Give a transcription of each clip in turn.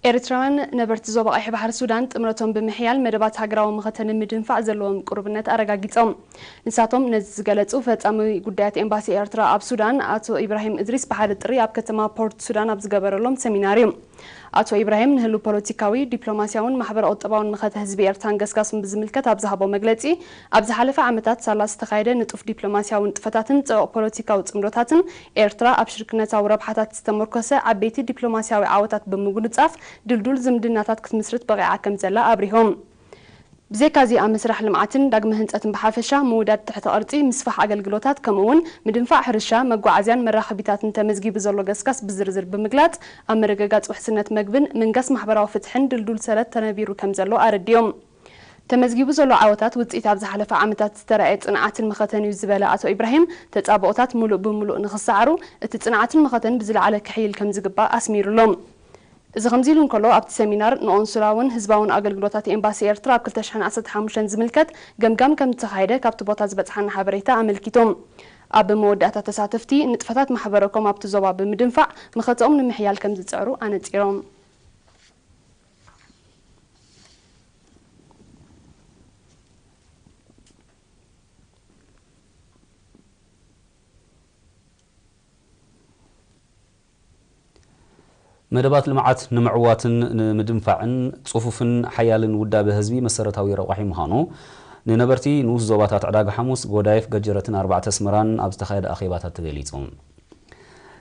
ኤርትራውያን ነበርቲ ዞባ ቀይሕ ባሕሪ ሱዳን ጥምረቶም ብምሕያል መደባት ሃገራዊ መኸተ ንምድንፋዕ ዘለዎም ቅሩብነት ኣረጋጊጾም። ንሳቶም ነዚ ዝገለጹ ፈጻሚ ጉዳያት ኤምባሲ ኤርትራ ኣብ ሱዳን ኣቶ ኢብራሂም እድሪስ ብሓደ ጥሪ ኣብ ከተማ ፖርት ሱዳን ኣብ ዝገበረሎም ሰሚናር እዩ። ኣቶ ኢብራሂም ንህሉ ፖለቲካዊ፣ ዲፕሎማስያውን ማሕበረ ቁጠባውን መኸተ ህዝቢ ኤርትራን ገስጋሱን ብዝምልከት ኣብ ዝሃቦ መግለጺ፣ ኣብ ዝሓለፈ ዓመታት ሳላ ዝተኻየደ ንጡፍ ዲፕሎማስያዊ ንጥፈታትን ጽዑቕ ፖለቲካዊ ጽምዶታትን ኤርትራ ኣብ ሽርክነታዊ ረብሓታት ዝተመርኮሰ ዓበይቲ ዲፕሎማስያዊ ዓወታት ብምጉንጻፍ ድልዱል ዝምድናታት ክትምስርት በቒዓ ከም ዘላ ኣብሪሆም። ብዘይካዚ ኣብ መስራሕ ልምዓትን ዳግመ ህንጸትን ብሓፈሻ ምውዳድ ትሕተ ቅርጺ፣ ምስፋሕ ኣገልግሎታት ከምኡ እውን ምድንፋዕ ሕርሻ፣ መጓዓዝያን መራኸቢታትን ተመዝጊቡ ዘሎ ገስጋስ ብዝርዝር ብምግላጽ ኣብ ምርግጋጽ ውሕስነት መግብን ምንጋስ ማሕበራዊ ፍትሕን ድልዱል ሰረት ተነቢሩ ከም ዘሎ ኣረዲኦም። ተመዝጊቡ ዘሎ ዓወታት ውፅኢት ኣብ ዝሓለፈ ዓመታት ዝተረኣየ ፅንዓትን መኸተን እዩ ዝበለ ኣቶ ኢብራሂም፣ ተፃብኦታት ሙሉእ ብሙሉእ ንኽሰዓሩ እቲ ፅንዓትን መኸተን ብዝለዓለ ክሕይል ከም ዝግባእ ኣስሚሩሎም። እዚ ከምዚ ኢሉ እንከሎ ኣብቲ ሰሚናር ንኦንሱላውን ህዝባውን ኣገልግሎታት ኤምባሲ ኤርትራ ኣብ ክልተ ሽሕን ዓሰርተ ሓሙሽተን ዝምልከት ገምጋም ከም ዝተኻየደ ካብቲ ቦታ ዝበፅሓና ሓበሬታ ኣመልኪቶም። ኣብ መወዳእታ ተሳተፍቲ ንጥፈታት ማሕበረኮም ኣብቲ ዞባ ብምድንፋዕ መኸተኦም ንምሕያል ከም ዝፅዕሩ ኣነፂሮም። መደባት ልምዓት ንምዕዋትን ንምድንፋዕን ጽፉፍን ሓያልን ውዳበ ህዝቢ መሰረታዊ ረቋሒ ምዃኑ ንነበርቲ ንኡስ ዞባታት ዕዳጋ ሓሙስ፣ ጎዳይፍ፣ ገጀረትን ኣርባዕተ ኣስመራን ኣብ ዝተኻየደ ኣኼባታት ተገሊጹ።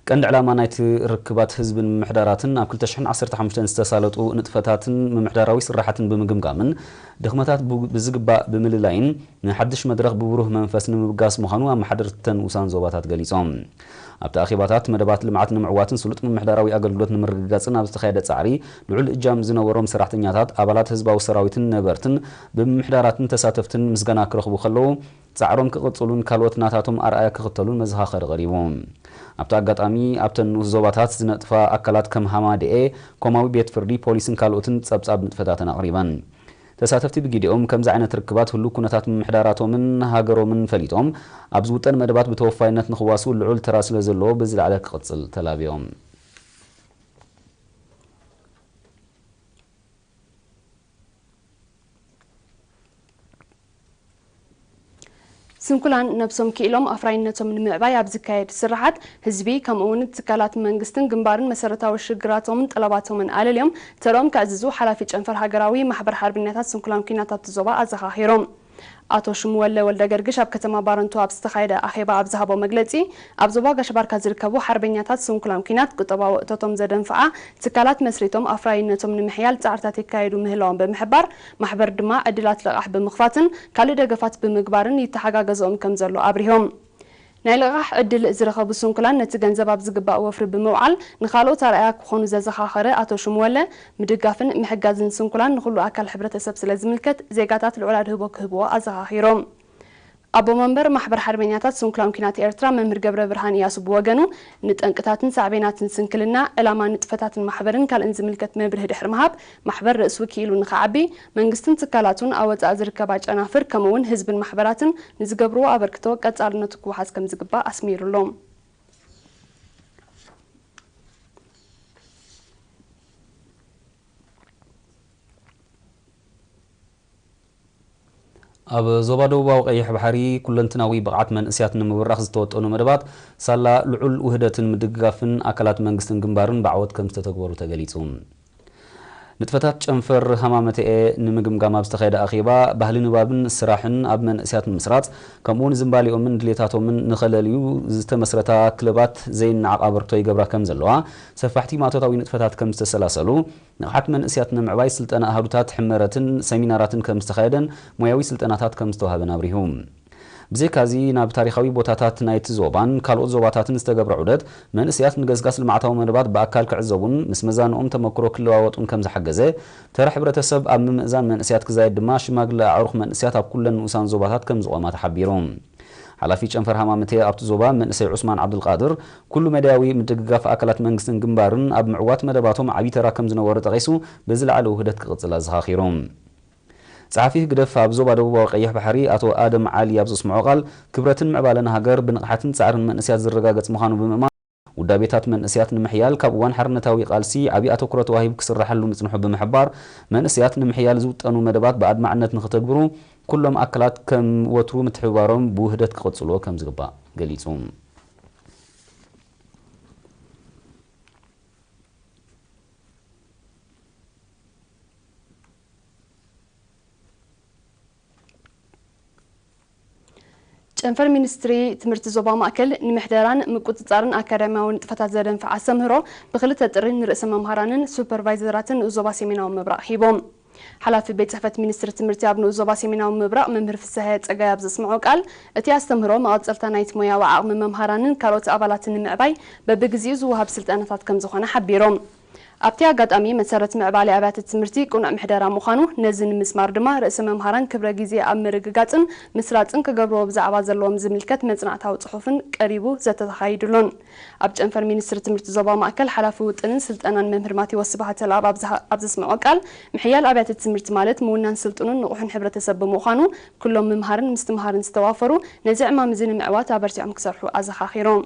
ቀንዲ ዕላማ ናይቲ ርክባት ህዝብን ምምሕዳራትን ኣብ ክልተ ሽሕን ዓሰርተ ሓሙሽተን ዝተሳለጡ ንጥፈታትን ምምሕዳራዊ ስራሓትን ብምግምጋምን ድኽመታት ብ-፣ ብዝግባእ ብምልላይን ንሓድሽ መድረኽ ብብሩህ መንፈስ ንምብጋስ ምዃኑ ኣመሓደርቲ እተን ንኡሳን ዞባታት ገሊጾም። ኣብቲ ኣኼባታት መደባት ልምዓት ንምዕዋትን ስሉጥ ምምሕዳራዊ ኣገልግሎት ንምርግጋጽን ኣብ ዝተኻየደ ጻዕሪ ልዑል እጃም ዝነበሮም ሰራሕተኛታት፣ ኣባላት ህዝባዊ ሰራዊትን ነበርትን ብምምሕዳራትን ተሳተፍትን ምስጋና ክረኽቡ ከለዉ፣ ጻዕሮም ክቕጽሉን ካልኦት ናታቶም ኣርኣያ ክኽተሉን መዘኻኸሪ ቀሪቡ። ኣብቲ ኣጋጣሚ ኣብተን ንኡስ ዞባታት ዝነጥፋ ኣካላት ከም ሃማደኤ፣ ኮማዊ ቤት ፍርዲ፣ ፖሊስን ካልኦትን ጸብጻብ ንጥፈታተን ኣቕሪበን። ተሳተፍቲ ብግዲኦም ከምዚ ዓይነት ርክባት ህሉው ኩነታት ምምሕዳራቶምን ሃገሮምን ፈሊጦም ኣብ ዝውጠን መደባት ብተወፋይነት ንኽዋስኡ ልዑል ተራ ስለ ዘለዎ ብዝለዓለ ክቕጽል ተላብዮም። ስንኩላን ነብሶም ክኢሎም ኣፍራይነቶም ንምዕባይ ኣብ ዝካየድ ስርሓት ህዝቢ ከምኡ እውን ትካላት መንግስትን ግንባርን መሰረታዊ ሽግራቶምን ጠለባቶምን ኣለልዮም ተርኦም ከዕዝዙ ሓላፊ ጨንፈር ሃገራዊ ማሕበር ሓርበኛታት ስንኩላን ኲናት ኣብቲ ዞባ ኣዘኻኺሮም። ኣቶ ሽሙወለ ወልደ ገርግሽ ኣብ ከተማ ባረንቱ ኣብ ዝተኻየደ ኣኼባ ኣብ ዝሃቦ መግለጺ፣ ኣብ ዞባ ጋሽ ባርካ ዝርከቡ ሓርበኛታት ስንኩላን ኲናት ቁጠባዊ እቶቶም ዘደንፍዓ ትካላት መስሪቶም ኣፍራይነቶም ንምሕያል ጻዕርታት የካየዱ ምህላዎም ብምሕባር፣ ማሕበር ድማ ዕድላት ልቓሕ ብምኽፋትን ካልእ ደገፋት ብምግባርን ይተሓጋገዝኦም ከም ዘሎ ኣብሪሆም። ናይ ልቓሕ ዕድል ዝረኸቡ ስንኩላን ነቲ ገንዘብ ኣብ ዝግባእ ወፍሪ ብምውዓል ንኻልኦት ኣርኣያ ክኾኑ ዘዘኻኸረ ኣቶ ሽሙወለ፣ ምድጋፍን ምሕጋዝን ስንኩላን ንኹሉ ኣካል ሕብረተሰብ ስለ ዝምልከት ዜጋታት ልዑል ኣድህቦ ክህብዎ ኣዘኻኺሮም። ኣቦ መንበር ማሕበር ሓርበኛታት ስንኩላን ኲናት ኤርትራ መምህር ገብረ ብርሃን እያሱ ብወገኑ፣ ንጠንቅታትን ሳዕቤናትን ስንክልና፣ ዕላማ ንጥፈታትን ማሕበርን ካልእን ዝምልከት መብርሂ ድሕሪ ምሃብ፣ ማሕበር ርእሱ ክኢሉ ንኽዓቢ፣ መንግስትን ትካላቱን ኣብ ወጻኢ ዝርከባ ጨናፍር፣ ከምኡ'ውን ህዝብን ማሕበራትን ንዝገብርዎ ኣበርክቶ ቀጻልነቱ ክወሓስ ከም ዝግባእ ኣስሚሩሎም። ኣብ ዞባ ደቡባዊ ቀይሕ ባሕሪ ኩለንትናዊ ብቕዓት መንእስያት ንምብራኽ ዝተወጠኑ መደባት ሳላ ልዑል ውህደትን ምድግጋፍን ኣካላት መንግስትን ግንባርን ብዓወት ከም ዝተተግበሩ ተገሊጹ። ንጥፈታት ጨንፈር ሃማመተኤ ንምግምጋም ኣብ ዝተኻየደ ኣኼባ፣ ባህሊ ንባብን ስራሕን ኣብ መንእስያት ንምስራጽ፣ ከምኡ'ውን ዝንባሌኦምን ድሌታቶምን ንኸለልዩ ዝተመስረታ ክለባት ዘይነዓቕ ኣበርክቶ ይገብራ ከም ዘለዋ፣ ሰፋሕቲ ማእቶታዊ ንጥፈታት ከም ዝተሰላሰሉ፣ ንቕሓት መንእስያት ንምዕባይ ስልጠና ኣሃዱታት ሕመረትን ሰሚናራትን ከም ዝተኻየደን ሞያዊ ስልጠናታት ከም ዝተዋህበን ኣብሪሁ። ብዘይካዚ፣ ናብ ታሪኻዊ ቦታታት ናይቲ ዞባን ካልኦት ዞባታትን ዝተገብረ ዑደት፣ መንእስያት ንገስጋስ ልምዓታዊ መደባት ብኣካል ክዕዘቡን ምስ መዛንኦም ተመክሮ ክለዋወጡን ከም ዝሓገዘ፣ ተራ ሕብረተሰብ ኣብ ምምእዛን መንእስያት ክዛየድ ድማ ሽማግለ ኣዕሩኽ መንእስያት ኣብ ኩለን ንኡሳን ዞባታት ከም ዝቖማ ተሓቢሩ። ሓላፊ ጨንፈር ሃማመቴ ኣብቲ ዞባ መንእሰይ ዑስማን ዓብዱልቃድር፣ ኩሉ መዳያዊ ምድግጋፍ ኣካላት መንግስትን ግንባርን ኣብ ምዕዋት መደባቶም ዓብዪ ተራ ከም ዝነበሮ ጠቒሱ፣ ብዝለዓለ ውህደት ክቕጽል ኣዘኻኺሩ። ጸሓፊ ህግደፍ ኣብ ዞባ ደቡባዊ ቀይሕ ባሕሪ ኣቶ ኣደም ዓሊ ኣብ ዘስምዖ ቃል፣ ክብረትን ምዕባለን ሃገር ብንቕሓትን ጻዕርን መንእስያት ዝረጋገጽ ምዃኑ ብምእማን፣ ውዳቤታት መንእስያት ንምሕያል ካብ እዋን ሓርነታዊ ቃልሲ ዓብዪ ኣተኩሮ ተዋሂቡ ክስራሓሉ ምጽንሑ ብምሕባር፣ መንእስያት ንምሕያል ዝውጠኑ መደባት ብኣድማዕነት ንኽተግብሩ ኩሎም ኣካላት ከም ወትሩ ምትሕብባሮም ብውህደት ክቕጽልዎ ከም ዝግባእ ገሊጹ። ጨንፈር ሚኒስትሪ ትምህርቲ ዞባ ማእከል ንምሕደራን ምቁጽጻርን ኣካዳሚያዊ ንጥፈታት ዘደንፍዕ ኣስተምህሮ ብክልተ ጥሪ ንርእሰ መምሃራንን ሱፐርቫይዘራትን ንኡስ ዞባ ሰሜናዊ ምብራቕ ሂቦም። ሓላፊ ቤት ጽሕፈት ሚኒስትሪ ትምህርቲ ኣብ ንኡስ ዞባ ሰሜናዊ ምብራቕ መምህር ፍስሐ ጸጋይ ኣብ ዘስምዖ ቃል፣ እቲ ኣስተምህሮ መቐጸልታ ናይቲ ሞያዊ ዓቕሚ መምሃራንን ካልኦት ኣባላትን ንምዕባይ በብግዜኡ ዝወሃብ ስልጠናታት ከም ዝኾነ ሓቢሮም። ኣብቲ ኣጋጣሚ መሰረት ምዕባለ ኣብያተ ትምህርቲ ቅኑዕ ምሕደራ ምዃኑ፣ ነዚ ንምስማር ድማ ርእሰ መምሃራን ክብረ ግዜ ኣብ ምርግጋጽን ምስራጽን ክገብርዎ ብዛዕባ ዘለዎም ዝምልከት መጽናዕታዊ ጽሑፍን ቀሪቡ ዘተ ተኻይዱሉን። ኣብ ጨንፈር ሚኒስትሪ ትምህርቲ ዞባ ማእከል ሓላፊ ውጥንን ስልጠናን መምህር ማቴዎስ ስብሃተ ለኣብ ኣብ ዝሃ- ኣብ ዘስምዖ ቃል፣ ምሕያል ኣብያተ ትምህርቲ ማለት ምውናን ስልጡንን ንቑሕን ሕብረተሰብ ብምዃኑ፣ ኩሎም ምምሃርን ምስትምሃርን ዝተዋፈሩ ነዚ ዕማም እዚ ንምዕዋት ኣበርቲዖም ክሰርሑ ኣዘኻኺሮም።